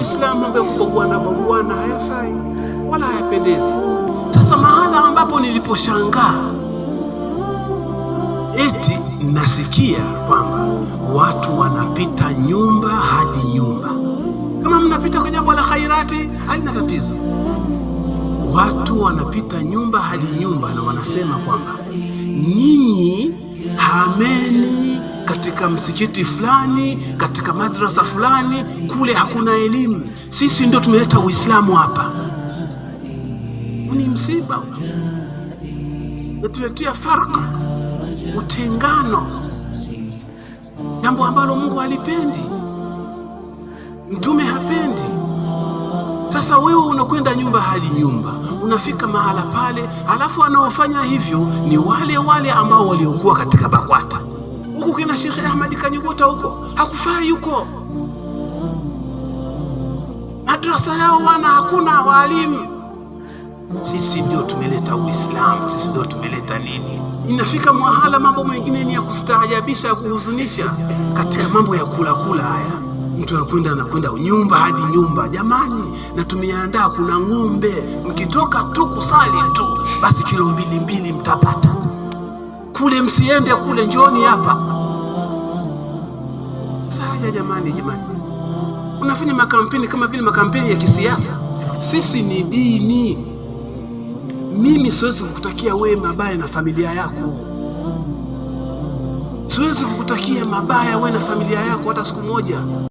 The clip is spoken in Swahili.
Uislamu mambo ya kubaguana baguana hayafai wala hayapendezi. Sasa mahala ambapo niliposhangaa, eti nasikia kwamba watu wanapita nyumba hadi nyumba. Kama mnapita kwa jambo la khairati, halina tatizo. Watu wanapita nyumba hadi nyumba na wanasema kwamba nyinyi hameni katika msikiti fulani, katika madrasa fulani, kule hakuna elimu, sisi ndio tumeleta Uislamu hapa. Ni msiba, natuletea farka, utengano, jambo ambalo Mungu halipendi, Mtume hapendi. Sasa wewe unakwenda nyumba hadi nyumba, unafika mahala pale, alafu wanaofanya hivyo ni wale wale ambao waliokuwa katika BAKWATA huku kina Sheikh Ahmad Kanyuguta huko hakufai huko, madrasa yao wana hakuna waalimu. Sisi ndio tumeleta Uislamu, sisi ndio tumeleta nini. Inafika mwahala mambo mengine ni ya kustaajabisha, ya kuhuzunisha, katika mambo ya kula kula haya mtu anakwenda nyumba hadi nyumba. Jamani, na tumeandaa kuna ng'ombe, mkitoka tu kusali tu basi kilo mbili mbili mtapata kule, msiende kule, njoni hapa. Saja jamani, jamani, unafanya makampeni kama vile makampeni ya kisiasa. Sisi ni dini. Mimi siwezi kukutakia wewe mabaya na familia yako, siwezi kukutakia mabaya wewe na familia yako hata siku moja.